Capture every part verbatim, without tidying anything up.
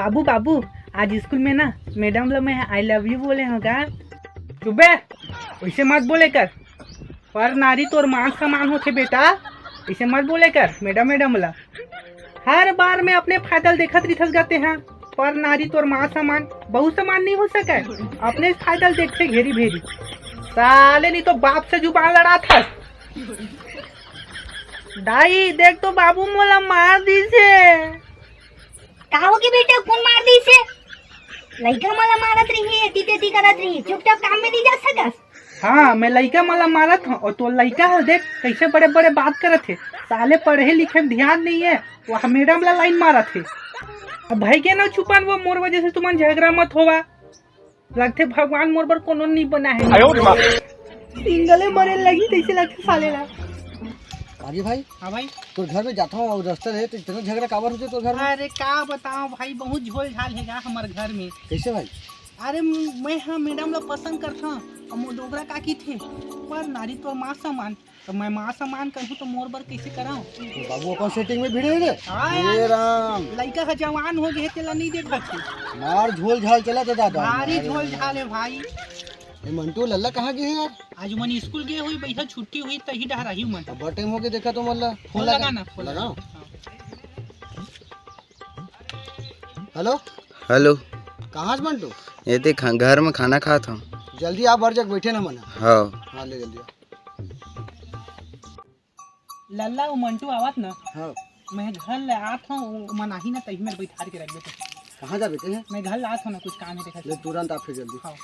बाबू, बाबू, आज स्कूल में ना मैडम ला मैं "I love you" बोले हंव गा। चुप बे, वइसे मत बोले कर। पर नारी तोर मान सम्मान होथे बेटा, अइसे मत बोले कर मैडम, मैडम ला। हर बार में अपने फायदा ल देखत रिथस गा तेंहा। पर नारी तोर मान सम्मान, बहू सम्मान नइ हो सकय, अपने फायदा ल देखथे घेरी भेरी। साले नइ तो बाप से जुबान लड़ाथस। दाई, देख तो बाबू मोला मार दिस हे। का होगे बेटा, कोन मार दिस हे? लइका मन ला मारत रहिही, एती तेती करत रहिही, चुपचाप काम में नइ जा सकस? हाँ, मैं लइका मन ला मारत हंव, अउ तोर लइका ह देख कइसे बड़े बड़े बात करत हे। साले पढ़े लिखे में ध्यान नइ हे, वो मैडम ला लाइन मारत हे। अब भइगे ना चुप, वो मोर वजह से तुमन झगरा मत होवा। लगथे भगवान मोर बर कोनो नइ बनाय हे। सिंगले मरे लगही तइसे लगथे साले ला। आगे भाई, हाँ भाई। तोर घर में जात हंव अउ रस्ता ले, त इतना झगरा काबर होथे तोर घर में? अरे का बतावं भाई, बहुत झोल झाल हे गा हमर घर में। कइसे भाई? अरे मैं हा मैडम ला पसंद करथंव, अउ मोर डोकरा का कहिथे, पर नारी तोर मान सम्मान, त मैं मान सम्मान करहूं त मोर बर कइसे करंव? तो बाबू अपन सेटिंग में भिड़े हे रे। हाँ यार। हे राम। लइका ह जवान होगे हे, तेला नइ देखत हे। मार झोल झाल चलत हे दादा। भारी झोल झाल हे भाई। ए मंटू, लल्ला कहाँ गे हे यार? आज मन स्कूल गे होही भइया, छुट्टी होही तही डहर आही मन। अब बड़ टाइम होगे देखा तो मन ला। फोन लगा ना, फोन लगा। हाँ। हेलो। हेलो। कहाँ हस मंटू? ये देख, घर में खाना खात हंव। जल्दी आ, बड़ जग बइठे ना मन। हाँ। हाँ, ले जल्दी आ। लल्ला, वो मंटू आवत ना। हाँ। मैं घर ले आत हंव, वो मन आही ना, तही में बइठार के रख देते। कहाँ जाबे तेंहा? मैं घर ले आत हंव ना, कुछ काम हे तेखर। ले तुरंत आ फिर जल्दी। हाँ।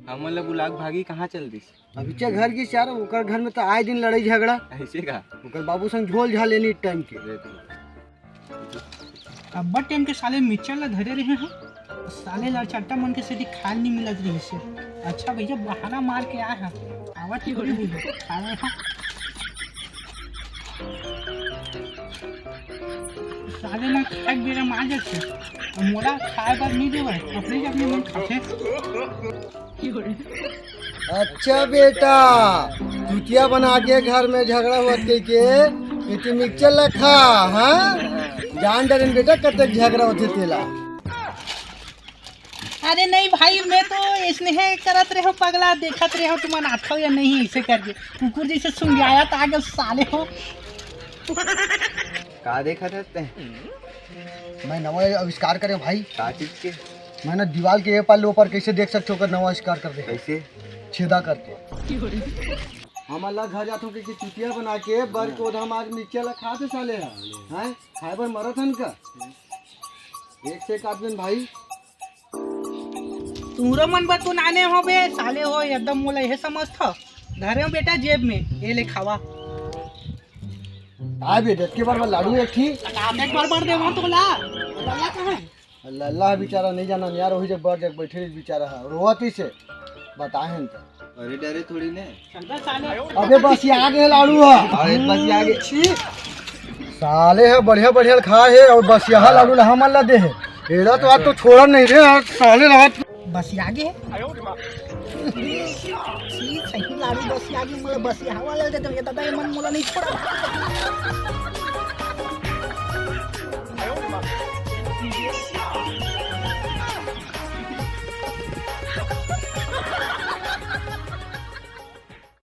हमन ला बुला के भागी, कहाँ चल दिस? अभी चे घर गिस यार, ओकर घर में तो आए दिन लड़ाई झगड़ा। अइसे का? ओकर बाबू संग झोल झाल एनी टाइम के। देख लो। अब्बड़ टाइम के साले मिक्सचर ला धरे रहे हंव, साले ला चट्टा मन के सेती खाए नइ मिलत रहिस हे। अच्छा भइया, बहाना मार के आए हंव, आवत ही बड़ी हुई है। खाए हंव। साले मन खाए के बेरा मार जाथे, अउ मोला खाए बर नइ देवय, अपने जब मन खाथे। अच्छा बेटा, चुतिया बना के घर में झगड़ा होवत कहिके, एती मिक्सचर ला खा, हाँ? जान डरेन बेटा, कतेक झगड़ा होथे तेला। अरे नहीं भाई, मैं तो स्नेह करत रहे हंव पगला, देखत रहे हंव तुमन आथव या नहीं, अइसे करके कुकुर जइसे सुंघियावत आगे साले हो। का देखत हस तें? मैं नवा आविष्कार करे हंव भाई। का चीज के? मैं ना दीवाल के ए पार ले ओ पार कइसे देख सकथंव, ओकर नवा आविष्कार कर दे। कइसे? छेदा करके। हमन ला घर जाथंव कहिके चुतिया बना के बर के ओधा मार के मिक्सचर ला खाथे साले ह। हैं? खाए बर मरत हन का? एक से एक आदमी भाई। तुंहरो मन बर तो नाने हो बे, साले हो, एकदम मोला एहे समझथव। धरे हंव बेटा जेब में, ए ले खावा। आय बे, जतके बार बार लाडू एक ठी। एक बार बार देवा तोला। लल्ला कहाँ हे? लल्ला बेचारा नइ जानन यार, ओही जग बर जग बइठे रहिस बेचारा ह, रोवत रहिस हे, बताए हन त। अरे डरे थोड़ी ने। चल बे साले। अबे बसिया गे लाडू ह। अरे बसिया गे। छी। साले ह बढ़िया बढ़िया ल खाए हे अउ बसियाहा लाडू ल हमन ला दे हे। एला तो आज तो छोड़न नहीं रे, आज साले ला। बसिया गे। छी, सही लाडू बसिया गे, मोला बसियाहा वाला दे दो, ये दादा, ये मन मोला नहीं छोड़ा।